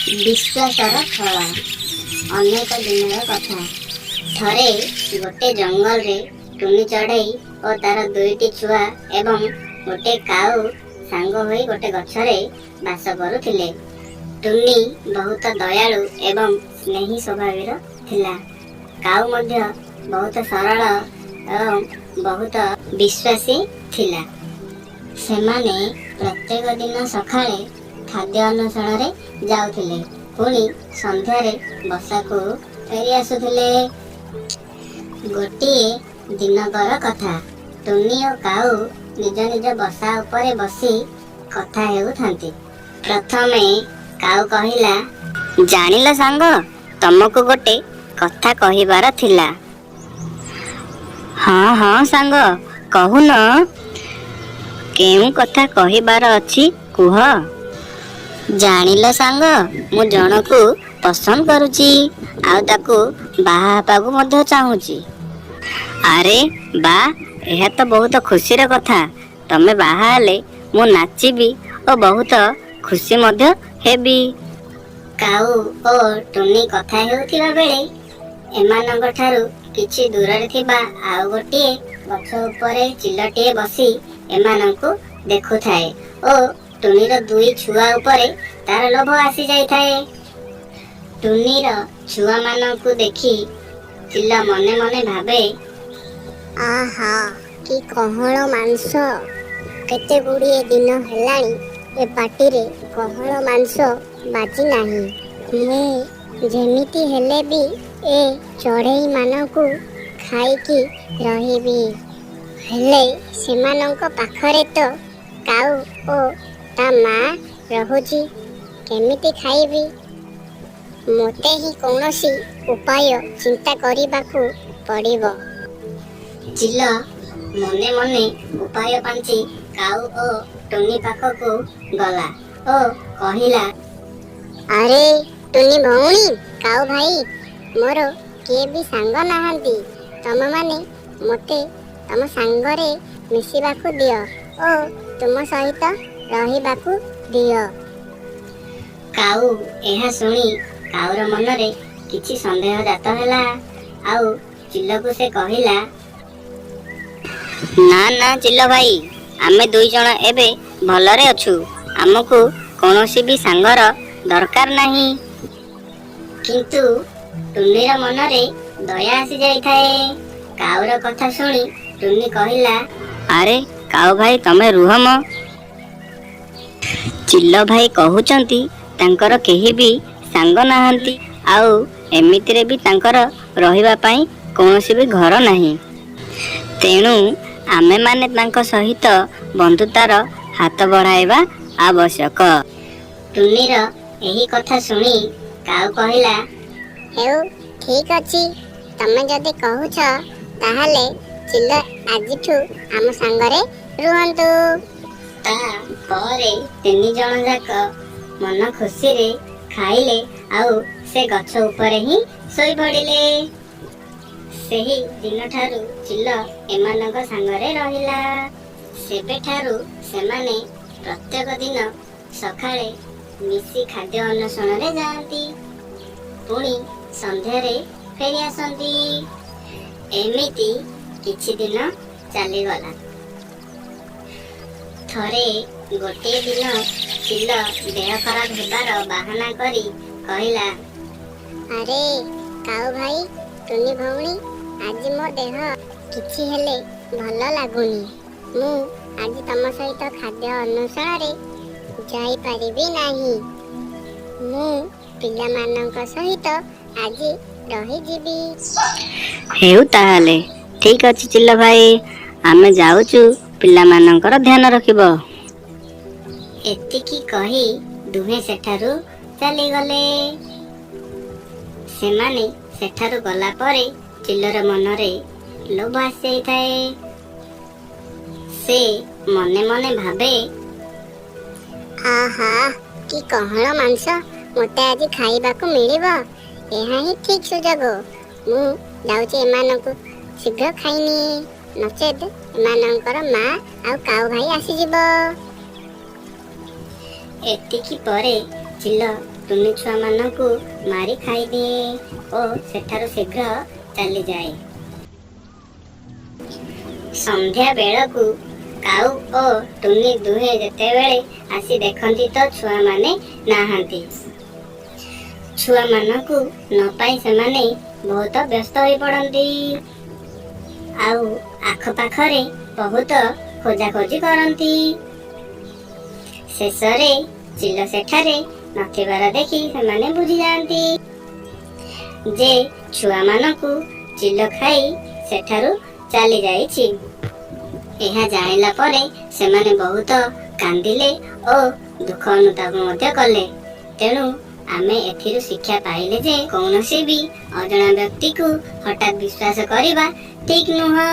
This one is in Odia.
ବିଶ୍ୱାସର ଫଳ। ଅନେକ ଦିନର କଥା। ଥରେ ଗୋଟେ ଜଙ୍ଗଲରେ ଟୁନି ଚଢ଼େଇ ଓ ତାର ଦୁଇଟି ଛୁଆ ଏବଂ ଗୋଟେ କାଉ ସାଙ୍ଗ ହୋଇ ଗୋଟେ ଗଛରେ ବାସ କରୁଥିଲେ। ଟୁନି ବହୁତ ଦୟାଳୁ ଏବଂ ସ୍ନେହୀ ସ୍ୱଭାବର ଥିଲା। କାଉ ମଧ୍ୟ ବହୁତ ସରଳ ଏବଂ ବହୁତ ବିଶ୍ୱାସୀ ଥିଲା। ସେମାନେ ପ୍ରତ୍ୟେକ ଦିନ ସକାଳେ ଖାଦ୍ୟ ଅନ୍ୱେଷଣରେ ଯାଉଥିଲେ, ପୁଣି ସନ୍ଧ୍ୟାରେ ବସାକୁ ଫେରି ଆସୁଥିଲେ। ଗୋଟିଏ ଦିନକର କଥା। ଟୁନି ଓ କାଉ ନିଜ ନିଜ ବସା ଉପରେ ବସି କଥା ହେଉଥାନ୍ତି। ପ୍ରଥମେ କାଉ କହିଲା, "ଜାଣିଲ ସାଙ୍ଗ, ତମକୁ ଗୋଟେ କଥା କହିବାର ଥିଲା।" "ହଁ ହଁ ସାଙ୍ଗ, କହୁନ। କେଉଁ କଥା କହିବାର ଅଛି କୁହ।" "ଜାଣିଲ ସାଙ୍ଗ, ମୁଁ ଜଣକୁ ପସନ୍ଦ କରୁଛି ଆଉ ତାକୁ ବାହା ହେବାକୁ ମଧ୍ୟ ଚାହୁଁଛି।" "ଆରେ ବା, ଏହା ତ ବହୁତ ଖୁସିର କଥା। ତମେ ବାହା ହେଲେ ମୁଁ ନାଚିବି ଓ ବହୁତ ଖୁସି ମଧ୍ୟ ହେବି।" କାଉ ଓ ଟୁନି କଥା ହେଉଥିବା ବେଳେ ଏମାନଙ୍କ ଠାରୁ କିଛି ଦୂରରେ ଥିବା ଆଉ ଗୋଟିଏ ଗଛ ଉପରେ ଚିଲଟିଏ ବସି ଏମାନଙ୍କୁ ଦେଖୁଥାଏ ଓ ଟୁନିର ଦୁଇ ଛୁଆ ଉପରେ ତାର ଲୋଭ ଆସିଯାଇଥାଏ। ଟୁନିର ଛୁଆମାନଙ୍କୁ ଦେଖି ଚିଲ ମନେ ମନେ ଭାବେ, ଆହା, କି କହଳ ମାଂସ! କେତେ ଗୁଡ଼ିଏ ଦିନ ହେଲାଣି ଏ ପାଟିରେ କହଳ ମାଂସ ବାଜି ନାହିଁ। ମୁଁ ଯେମିତି ହେଲେ ବି ଏ ଚଢ଼େଇମାନଙ୍କୁ ଖାଇକି ରହିବି। ହେଲେ ସେମାନଙ୍କ ପାଖରେ ତ କାଉ ଓ ତା ମା ରହୁଛି, କେମିତି ଖାଇବି? ମୋତେ ହିଁ କୌଣସି ଉପାୟ ଚିନ୍ତା କରିବାକୁ ପଡ଼ିବ। ଚିଲ ମନେ ମନେ ଉପାୟ ପାଞ୍ଚି କାଉ ଓ ଟୁନି ପାଖକୁ ଗଲା ଓ କହିଲା, ଆରେ ଟୁନି ଭଉଣୀ, କାଉ ଭାଇ, ମୋର କିଏ ବି ସାଙ୍ଗ ନାହାନ୍ତି। ତମମାନେ ମୋତେ ତମ ସାଙ୍ଗରେ ମିଶିବାକୁ ଦିଅ ଓ ତୁମ ସହିତ ରହିବାକୁ ଦିଅ। କାଉ ଏହା ଶୁଣି କାଉର ମନରେ କିଛି ସନ୍ଦେହ ଜାତ ହେଲା ଆଉ ଚିଲକୁ ସେ କହିଲା, "ନା ନା ଚିଲ ଭାଇ, ଆମେ ଦୁଇ ଜଣ ଏବେ ଭଲରେ ଅଛୁ। ଆମକୁ କୌଣସି ବି ସାଙ୍ଗର ଦରକାର ନାହିଁ।" କିନ୍ତୁ ଟୁନିର ମନରେ ଦୟା ଆସି ଯାଇଥାଏ। କାଉର କଥା ଶୁଣି ଟୁନି କହିଲା, "ଆରେ କାଉ ଭାଇ, ତମେ ରୁହ ମ। ଚିଲ ଭାଇ କହୁଛନ୍ତି ତାଙ୍କର କେହି ବି ସାଙ୍ଗ ନାହାନ୍ତି ଆଉ ଏମିତିରେ ବି ତାଙ୍କର ରହିବା ପାଇଁ କୌଣସି ବି ଘର ନାହିଁ। ତେଣୁ ଆମେମାନେ ତାଙ୍କ ସହିତ ବନ୍ଧୁତାର ହାତ ବଢ଼ାଇବା ଆବଶ୍ୟକ।" ଟୁନିର ଏହି କଥା ଶୁଣି କାଉ କହିଲା, ହେଉ, ଠିକ ଅଛି। ତମେ ଯଦି କହୁଛ, ତାହେଲେ ଚିଲ ଆଜିଠୁ ଆମ ସାଙ୍ଗରେ ରୁହନ୍ତୁ। ତାପରେ ତିନି ଜଣ ଯାକ ମନ ଖୁସିରେ ଖାଇଲେ ଆଉ ସେ ଗଛ ଉପରେ ହିଁ ଶୋଇପଡ଼ିଲେ। ସେହି ଦିନଠାରୁ ଚିଲ ଏମାନଙ୍କ ସାଙ୍ଗରେ ରହିଲା। ସେବେଠାରୁ ସେମାନେ ପ୍ରତ୍ୟେକ ଦିନ ସକାଳେ ମିଶି ଖାଦ୍ୟ ଅନ୍ୱେଷଣରେ ଯାଆନ୍ତି, ପୁଣି ସନ୍ଧ୍ୟାରେ ଫେରି ଆସନ୍ତି। ଏମିତି କିଛି ଦିନ ଚାଲିଗଲା। ଥରେ ଗୋଟିଏ ଦିନ ଚିଲ ଦେହ ଖରାପ ହେବାର ବାହାନା କରି କହିଲା, ଆରେ କାଉ ଭାଇ, ଟୁନି ଭଉଣୀ, ଆଜି ମୋ ଦେହ କିଛି ହେଲେ ଭଲ ଲାଗୁନି। ମୁଁ ଆଜି ତମ ସହିତ ଖାଦ୍ୟ ଅନ୍ୱେଷଣରେ ଯାଇପାରିବି ନାହିଁ। ମୁଁ ପିଲାମାନଙ୍କ ସହିତ ଆଜି ରହିଯିବି। "ହେଉ ତାହେଲେ, ଠିକ ଅଛି ଚିଲ ଭାଇ, ଆମେ ଯାଉଛୁ, ପିଲାମାନଙ୍କର ଧ୍ୟାନ ରଖିବ।" ଏତିକି କହି ଦୁହେଁ ସେଠାରୁ ଚାଲିଗଲେ। ସେମାନେ ସେଠାରୁ ଗଲା ପରେ ଚିଲର ମନରେ ଲୋଭ ଆସିଯାଇଥାଏ। ସେ ମନେ ମନେ ଭାବେ, ଆହା, କି କହଳ ମାଂସ ମୋତେ ଆଜି ଖାଇବାକୁ ମିଳିବ! ଏହା ହିଁ ଠିକ୍ ସୁଯୋଗ। ମୁଁ ଯାଉଛି, ଏମାନଙ୍କୁ ଶୀଘ୍ର ଖାଇନିଏ, ନଚେତ୍ ଏମାନଙ୍କର ମା ଆଉ କାଉ ଭାଇ ଆସିଯିବ। ଏତିକି ପରେ ଚିଲ ଚିଲ ଟୁନି ଛୁଆମାନଙ୍କୁ ମାରି ଖାଇଦିଏ ଓ ସେଠାରୁ ଶୀଘ୍ର ଚାଲିଯାଏ। ସନ୍ଧ୍ୟା ବେଳକୁ କାଉ ଓ ଟୁନି ଦୁହେଁ ଯେତେବେଳେ ଆସି ଦେଖନ୍ତି ତ ଛୁଆମାନେ ନାହାନ୍ତି। ଛୁଆମାନଙ୍କୁ ନ ପାଇ ସେମାନେ ବହୁତ ବ୍ୟସ୍ତ ହୋଇପଡ଼ନ୍ତି ଆଉ ଆଖପାଖରେ ବହୁତ ଖୋଜାଖୋଜି କରନ୍ତି। ଶେଷରେ ଚିଲ ସେଠାରେ ନଥିବାର ଦେଖି ସେମାନେ ବୁଝିଯାଆନ୍ତି ଯେ ଛୁଆମାନଙ୍କୁ ଚିଲ ଖାଇ ସେଠାରୁ ଚାଲି ଯାଇଛି। ଏହା ଜାଣିଲା ପରେ ସେମାନେ ବହୁତ କାନ୍ଦିଲେ ଓ ଦୁଃଖ ଅନୁତାପ ମଧ୍ୟ କଲେ। ତେଣୁ ଆମେ ଏଥିରୁ ଶିକ୍ଷା ପାଇଲେ ଯେ କୌଣସି ବି ଅଜଣା ବ୍ୟକ୍ତିକୁ ହଠାତ୍ ବିଶ୍ୱାସ କରିବା ଠିକ୍ ନୁହଁ।